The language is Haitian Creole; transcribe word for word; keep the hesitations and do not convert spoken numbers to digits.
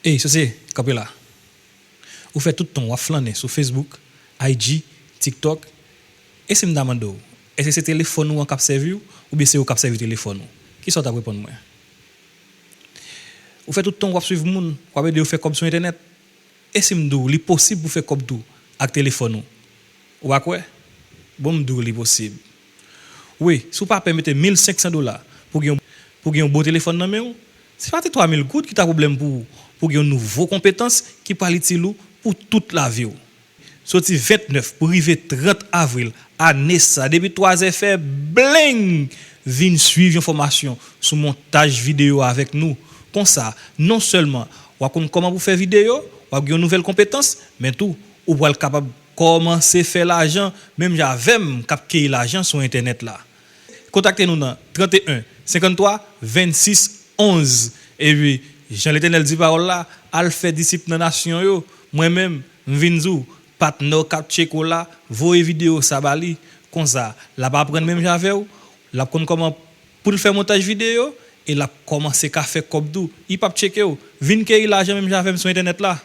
Ey, sosye, kanpe la. Ou fè tout tan w ap flannen sou Facebook, I G, TikTok. E si m ta mande w, èske se telefòn ou an k ap sèvi w, oubyen se ou k ap sèvi telefòn ou? Kisa w t ap reponn mwen? Ou fè tout tan w ap swiv moun, w ap ede yo fè kòb sou entènèt. E si m di w li posib pou fè kòb tou ak telefòn ou? Ou pa kwè? Bon, m di w li posib. Wi, si w pa pè mete mil senk san dola pou gen, pou gen yon bon telefòn nan men w, se pa te twa mil goud ki ta pwoblèm pou ou, pou gen yon nouvo konpetans ki pral itil ou pou tout lavi w. Soti ventnèf pou rive trant avril ane sa, depi twazè fè, bleng! Vin swiv yon fòmasyon sou montaj videyo avèk nou. Konsa, non sèlman w ap konn kòman pou fè videyo, w ap gen yon nouvèl konpetans, men tou, ou pral kapab kòmanse fè lajan menm jan avè m k ap keyi lajan sou entènèt la. Kontakte nou nan trannteyen senkanntwa vennsis onz. Epi, jan Letènèl di pawòl la, al fè disip nan nasyon yo. Mwen menm, m vin di w, patnè w k ap tcheke w la, voye videyo sa ba li. Konsa, l ap aprann menm jan avè w, l ap konn kòman pou l fè montaj videyo, e l ap kòmanse ka fè kòb tou. Li p ap tcheke w. Vin keyi lajan menm jan avè m sou entènèt la.